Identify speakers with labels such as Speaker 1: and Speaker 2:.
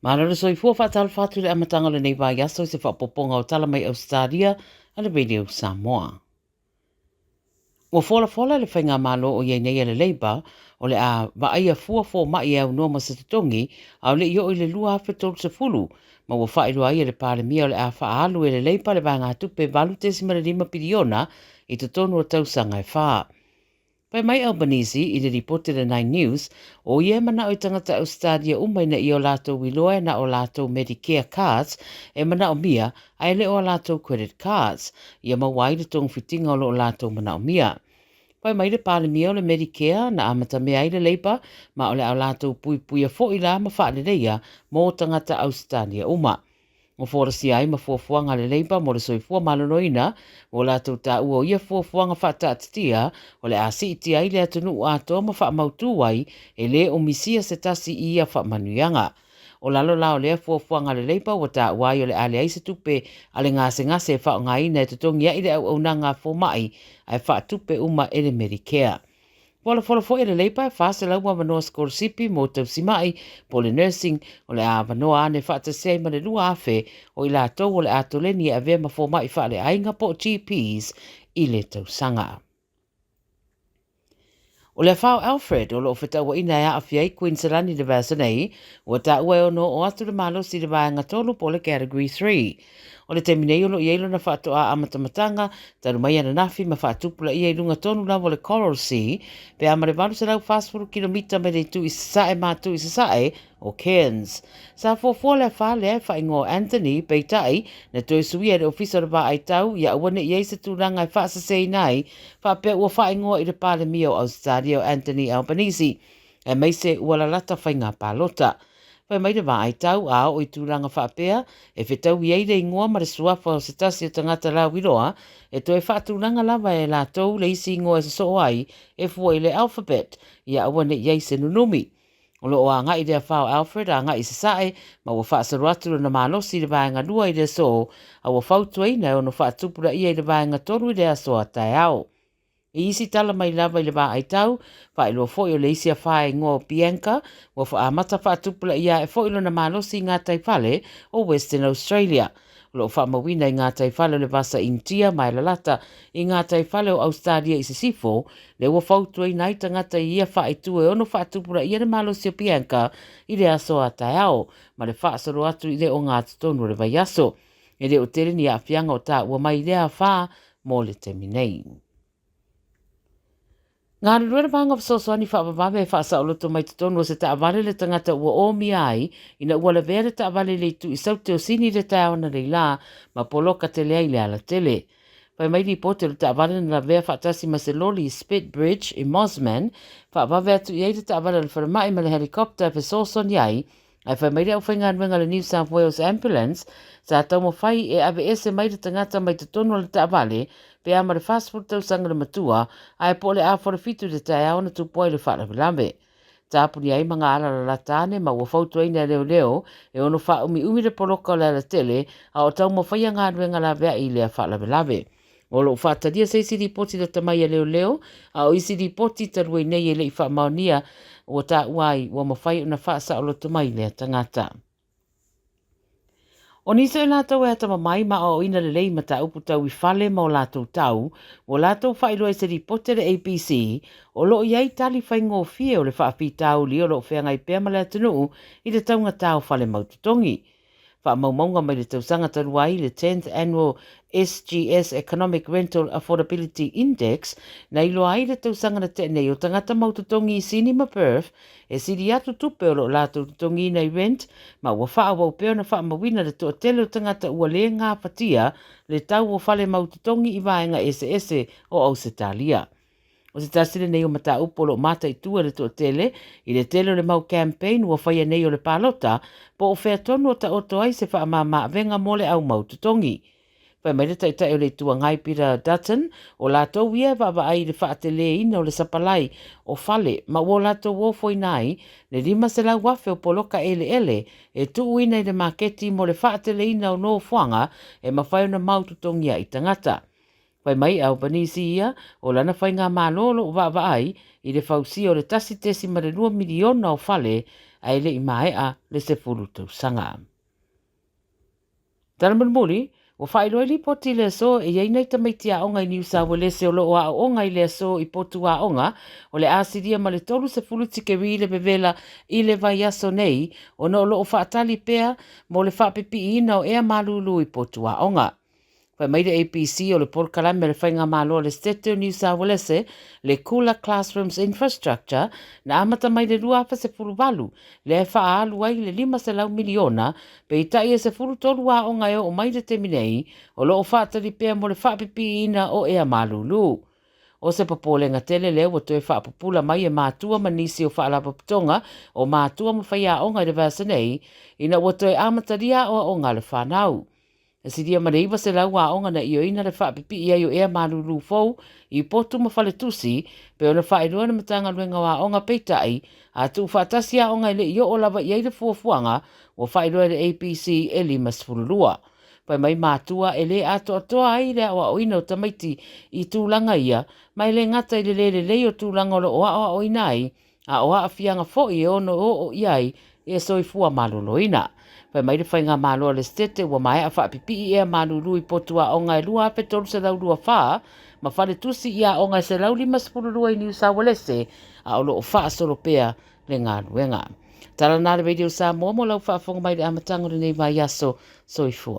Speaker 1: Malo le soifua faatalofa atu i le amataga o lenei vaiaso i se faaopoopoga o tala mai Ausetalia a le Radio Samoa. Ua folafola le faigamalo o i ai nei a le Labour o le a vaaia fua fomai e aunoa ma se totogi a o le i oo i le 2030 ma ua faailoa ai e le Palemia o le a faaalu e le Labour le vaegatupe 8.5 piliona i totonu o tausaga e fa. Fai mai Albanese i le lipoti a le Nine News, o ia e manao i tagata Ausetalia uma ina ia o latou iloa e na o latou Medicare cards e manaomia ae le o a latou credit cards, ia maua ai le togafitiga o lo o latou manaomia. Fai mai le Palemia o le Medicare na amatamea ai le Labour ma o le a o latou puipuia foi la ma faaleleia mo tagata Ausetalia uma. Ua folasia ai ma fuafuaga a le Labour mo le soifua maloloina, ua latou taua o ia fuafuaga faataatitia o le a siitia ai le atunuu atoa ma faamautu ai e le o misia se tasi i ia faamanuiaga. O lalo la o lea fuafuaga a le Labour ua taua ai o le a leai se tupe a le gasegase e faaaogaina e totogi ai le auaunaga a fomai ae faatupe uma e le Medicare. Folafola foi e le Labour e 400 avanoa sikolasipi mo tausimai po o le nursing o le a avanoa ane faatasi ai ma le 2,000 o i latou o le a toleni e avea ma fomai faaleaiga po o GPs i le tausaga. O le afa o Alfred o lo o fetauaina e aafia ai Queensland i le vaiaso nei, ua taua e ono oo atu le malosi i le vaega 3 po o le Category 3. O le taimi nei o lo o i ai lona faatoa amatamataga talu mai ananafi ma faatupulaia i luga tonu lava o le Coral Sea pe a ma le 840 kilomita mai le itu i sasae ma atu i sasae o Cairns. Sa fuafua le afa lea e faaigoa o Anthony, peitai, na toe suia e le Ofisa o le Vaai Tau ia aua ne i i ai se tulaga e faaseseina ai faapea ua faaigoa i le Palemia o Ausetalia o Anthony Albanese, aemaise ua lalata faiga palota. Fai mai le vaai tau a oo i tulaga faapea, e fetaui ai le igoa ma le suafa o se tasi o tagata lauiloa, e toe faatulaga lava e latou le isi igoa e sosoo ai e fua i le alphabet, ia aua ne i i ai se nunumi. O lo o agai le afa o Alfred agai i sasae, ma ua faasolo atu lona malosi i le vaega lua i le aso, a ua fautuaina e ono faatupulaia i le vaega tolu i le aso a taeao. I isi tala mai lava i le vaai tau, faailoa foi o le isi afa e igoa o Bianca, ua amata faatupulaia ae foi lona malosi i gataifale o Western Australia. O lo o faamauina i gataifale o le Vasa Initia ma e lalata i gataifale o Ausetalia i sisifo, lea ua fautuaina ai tagata i ia faaitu e ono faatupulaia le malosi o Bianca i le aso a taeao ma le faasolo atu i le ogatotonu o le vaiaso. E le o tele ni aafiaga o taua mai i lea afa mo le taimi nei. Galulue le Vaega Fesoasoani Faavavave e faasaoloto mai totonu o se taavale le tagata ua omia ai ina ua lavea le taavale i le itu i Saute o Sini i le taeao analeila ma poloka tele ai le alatele. Fai mai lipoti o le taavale na lavea faatasi ma se loli i Spit Bridge i Mosman, faavave atu i ai le taavale a le falemai ma le helicopter e fesoasoani ai. Ae fai mai le aufaigaluega a le New South Wales Ambulance, sa taumafai e aveese mai le tagata mai totonu o le taavale pe a ma le 40 tausaga le matua, ae po o le 6:30 i le taeao na tupu ai le faalavelave. Tapuni ai ma ngā ala lalata ane ma ua fautuaina e leoleo e ono faaumiumi le poloka o le alatele a o taumafaia galuega laveai i lea faalavelave. O lo o faatalia se isi lipoti lata mai a leoleo, a o isi lipoti talu ai nei e le i faamaonia ua taua ai ua mafai ona faasaoloto mai lea tagata. O nisi o i latou e atamamai ma aoaoina lelei i mataupu tau i fale ma o latou tau, ua latou faailoa i se lipoti a le ABC, o lo o i ai tali faigofie o le faafitauli o lo o feagai pea ma le atunuu i le taugata o fale mautotogi. Faamaumauga mai le tausaga talu ai le 10th Annual SGS Economic Rental Affordability Index na iloa ai le tausaga na tea nei o tagata mautotogi i Sini ma Perth e sili atu tupe o lo o latou totogiina i rent ma ua faaauau pea ona faamauina le toatele o tagata ua le gafatia le tau o fale mautotogi i vaega eseese o Ausetalia. O se tasi lenei o mataupu o lo o mataitu e le toatele i le tele o le mau campaign ua faia nei o le palota, po o fea tonu o taoto ai se faamama-avega mo le au mau totogi. Fai mai le Taitai o le Itu Agai Peter Dutton, o latou ia e vaavaai i le faateleina o le sapalai o fale ma ua latou ofoina ai le 500,000 o poloka eleele e tuuina i le maketi mo le faateleina o nofoaga e mafai ona mau totogi ai tagata. Fai mai Albanese ia, o lana faigamalo o lo o vaavaai i le fausia o le 1.2 miliona o fale ae le i maea le 10 tausaga. Tala mulimuli, ua faailoa i lipoti i le aso e i ai nai tamaiti aoga i Niu Sauelese o lo o aooga i le aso i potu aoga o le a silia ma le 30 tikeri le vevela i le vaiaso nei ona o lo o faatali pea mo le faapipiiina o ea malulu i potu aoga. Fai mai le ABC o le polokalame a le Faigamalo a le Setete o Niu Sauelese, le Kula Classrooms Infrastructure, na amata mai le 2018, lea e faaalu ai le $500 miliona, peitai e 13 aoga e oo mai le taimi nei, o lo o faatali pea mo le faapipiiina o ea malulu. O se popolega tele lea ua toe faapupula mai e matua ma nisi o faalapotopotoga o matua ma faiaoga i le vaiaso nei, ina ua toe amatalia aoaoga a le fanau. E silia ma le 900 aoga na ioeina le faapipii ai o ea malulu fou i potu ma faletusi, pei ona faailoa le Matagaluega o Aoga. Peitai, a tuufaatasi aoga e le i oo lava i ai le fuafuaga, ua faailoa e le ABC e 52. Fai mai matua e le atoatoa ai le aoaoina o tamaiti i tulaga ia, ma e le gata i le le lelei o tulaga o lo o aoaoina ai, a o aafiaga foi e ono oo i ai e soifua maloloina. Fai mai le Faigamalo a le Setete ua maea faapipii ea malulu i potu aoga e 2,324 ma faletusi i aoga e 152 i Niu Sauelese, a o lo o faasolo pea le galuega. Tala na le Radio Samoa mo lau faafofoga mai i le amataga o lenei vaiaso. Soifua.